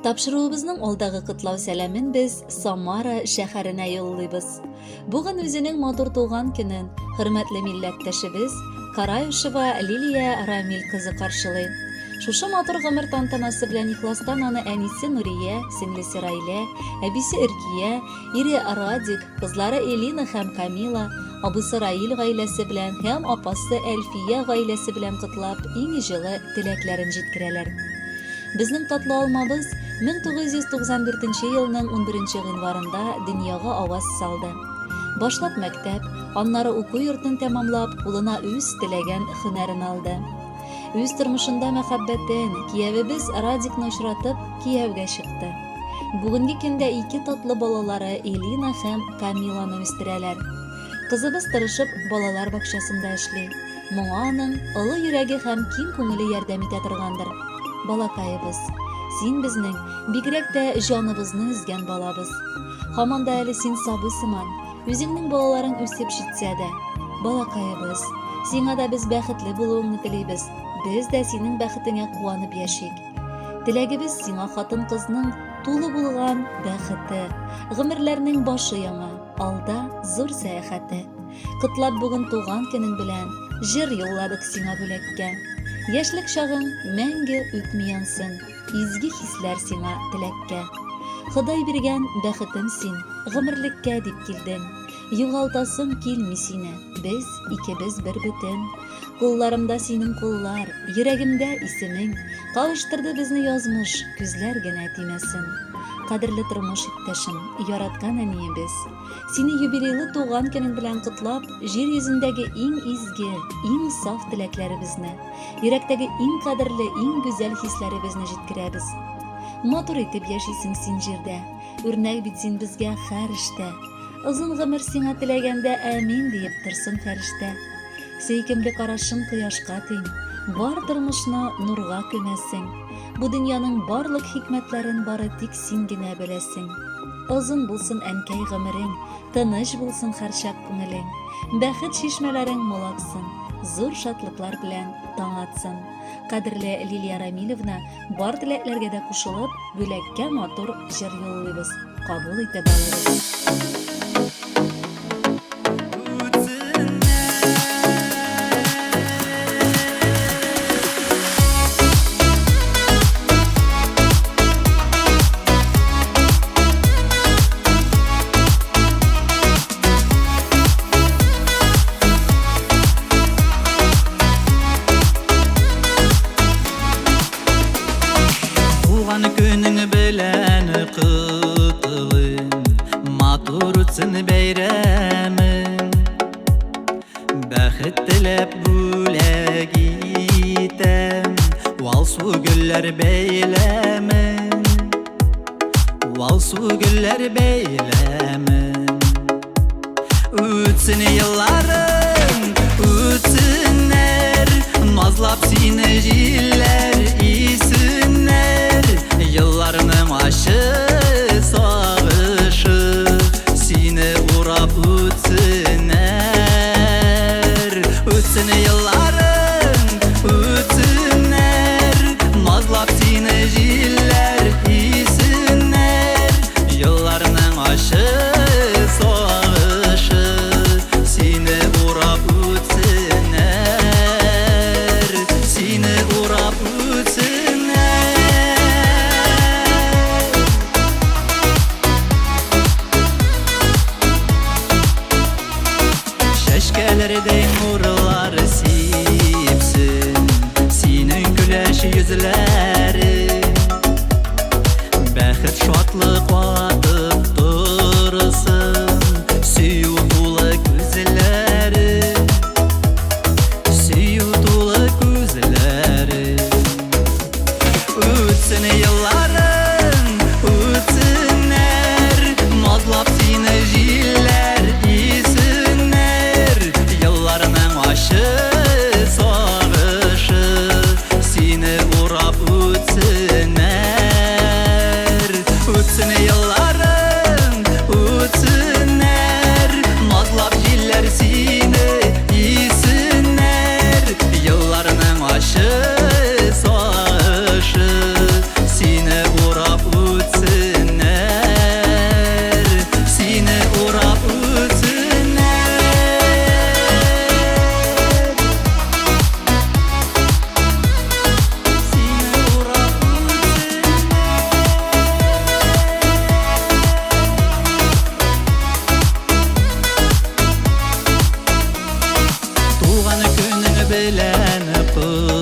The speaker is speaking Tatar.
Тапшыруыбызның алдагы котлау сәламен без Самара шәһәренә юллыйбыз. Бүген үзенең матур туган көнен хөрмәтле милләттәшебез Караешева Лилия Рамиль кызы каршылый. Шушы матур гомер тантанасы белән ихластан аны әнисе Нурия, сеңлесе Райлә, әбисе Иркия, ире Радик, кызлары Элина һәм Камила, абысы Раил гаиләсе белән һәм апасы Әлфия гаиләсе белән котлап, иң җылы теләкләрен җиткерәләр. Безнең татлы алмабыз 1994 елның 11 гыйнварында дөньяга аваз салды. Башлап мәктәп, аннары уку йортын тәмамлап, кулына үз теләгән һөнәрен алды. Үз тормышында мәхәббәтен, киявебез Радикны очратып, кияүгә чыкты. Бүгенге көндә ике татлы балалары Элина һәм Камиланы үстерәләр. Кызыбыз тырышып балалар бакчасында эшли. Моңа аның олы йөрәге һәм киң күңеле ярдәм итә торгандыр. Балакаебыз, син безнең, бигрәк тә җаныбызны өзгән балабыз. Һаман да әле син сабый сыман, үзеңнең балаларың үсеп җитсә дә. Балакаебыз, сиңа да без бәхетле булуыңны телибез, без дә синең бәхетеңә куанып яшик. Теләгебез сиңа хатын-кызның тулы булган бәхете, гомерләрнең башы яңа, алда зур сәяхәте. Котлап бүген туган көнең белән, җыр юлладык сиңа бүләккә. Яшьлек чагың мәңге үтми янсын, изге хисләр сиңа теләккә. Ходай биргән бәхетем син, гомерлеккә дип килдең. Югалтасым килми сине, без икебез бер бөтен. Кулларымда синең куллар, йөрәгемдә исемең. Кавыштырды безне язмыш, күзләр генә тимәсен. Кадерле тормыш иптәшем, яраткан әниебез. Сине юбилейлы туган көнең белән котлап, җир йөзендәге иң изге, иң саф теләкләребезне, йөрәктәге иң кадерле, иң гүзәл хисләребезне җиткерәбез. Матур итеп яшисең син җирдә, үрнәк бит син безгә һәр эштә. Озын гомер сиңа теләгәндә әмин диеп торсын фәрештә. Сөйкемле карашың кояшка тиң, бар тормышны нурга күмәсең. Бу дөньяның барлык хикмәтләрен бары тик син генә беләсең. Озын булсын әнкәй гомерең, тыныч булсын һәрчак күңелең. Бәхет чишмәләрең мул аксын, зур шатлыклар белән таң атсын. Кадерле Лилия Рамилевна, бар теләкләргә дә кушылып, бүләккә матур җыр юллыйбыз. Кабул итеп алыгыз. Туган көнең белән котлыйм, матур үтсен бәйрәмең. Бәхет теләп бүләк итәм, Алсу гөлләр бәйләмен. Алсу гөлләр бәйләмен. Үтсен елларың, үтсеннәр, Назлап сине җилләр исеннәр. Елларның ачы сагышы Сине урап үтсеннәр. Үтсен елларың, үтсеннәр, Назлап сине җилләр исеннәр. Елларның ачы сагышы Сине урап үтсеннәр, Сине урап үтсеннәр. Чәчкәләрдәй нурлар сипсен Синең көләч йөзләрең. Бәхет шатлык атып торсын Сөю тулы күзләрең, Сөю тулы күзләрең. Үтсен елларың, үтсеннәр, Назлап сине җилләр исеннәр. Елларның ачы сагышы Сине урап торсын.